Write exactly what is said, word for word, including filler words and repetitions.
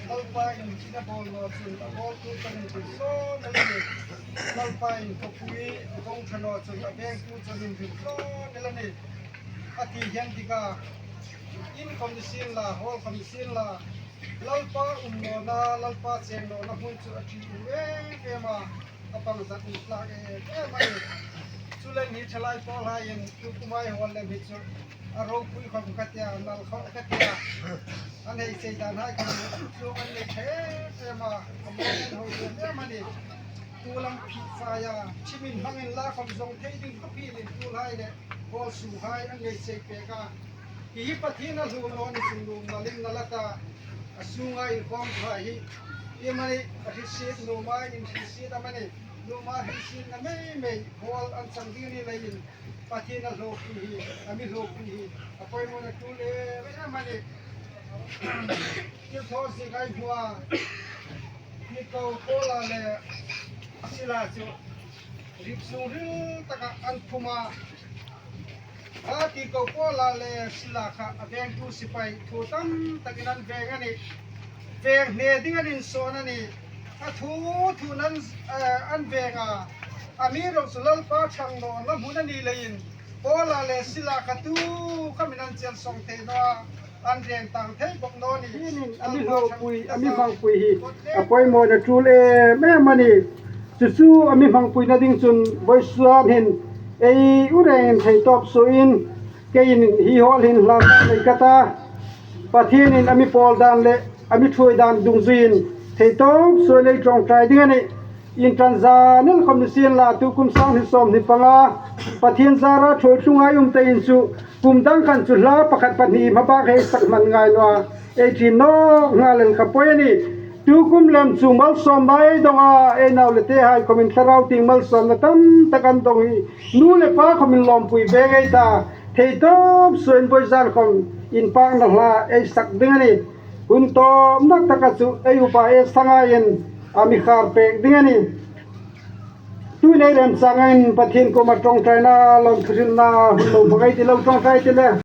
Lalpa in thina bawl naw chun a bawltu chun inthim sawn el a nih. Lalpa in khawpui a kawng ṭha naw chun a vengtu chun inthim sawn el a nih. A ti hieng dik a, in khawm ni sien la, hall khawm ni sien la, Lalpa um nawna, Lalpa cheng nawna hmun chu a ṭi um em em a, a pangzat um tlak em em a nih. Chuleiin hi thalai pawlhaiin tukum ei hawl lem hi chu a ropui khawm ka tia, nal khawm ka tia, an hei sei dan hai khawm chuong an nei thei em em a, a mawi an ho em em a nih. Tu lam phit fai a, chimin hmangin la khawm zawng thei ding khawp hi lin tulhai le bawlsuhai an nei sei pek a. Hi hi Pathien a hluo naw ni chun nuom nalin nal a ta, a sunga inkhawmhai hi, iemani a hriet nuoma inhriet amanih, nuoma hrietna mei mei hawl an chang ding ni leiin Pathien a hluopui hi, a mi hluopui hi a poimawna tul em em a nih. Thilthaw ziek ei hmu a, Tiko Paula le Sila chu rip sung hril taka an phum a. A Tiko Paula le Sila kha a vengtu sipai thu tam takin an veng a nih. Veng hne ding an insawn a nih. A thu thuin an, eh, an veng a. Amiruokchu Lalpa ṭhang nawna hmun a ni leiin Paula le Sila kha tu khamin an chelsawng thei naw a. An reng tang thei bawk naw ni. Pathienin a mi hluopui, a mi hmangpui hi a poimawna tul em em a nih. Chu chu a mi hmangpuina ding chun vawisun hin ei u rengin thei tawp suoin keiin hi hall hin hlan nei ka ta. Pathienin a mi pawl dan le a mi ṭhuoi dan dungzuiin thei tawp suoin ei ṭawngṭai ding a nih. Inṭan zan el khawm ni sien la, tu kum sang hni sawmhni panga Pathien zara ṭhuoi tlunga ei um te in chu kum dang khan chu hla pakhat pahni hmabak hei sak hman ngai naw a, ei ṭin nawk nghal el ka poi a nih. Tu kum lem chu malsawmna ei dong a, ei nau le tehai khawmin thlarau tieng malsawmna tam tak an dong hi nu le pa khawmin lawmpui ve ngei ta, thei tawp suoin vawizan khawm inpakna hla ei sak ding a nih. Hun tawpna taka chu ei upa S. Thangaiin a mi khar pek ding a nih. Tuhin ei remchang angin Pathien kuoma ṭawngṭaina lawmthu hrilna hun lo hmang ei ti lo, ṭawngṭai ti le.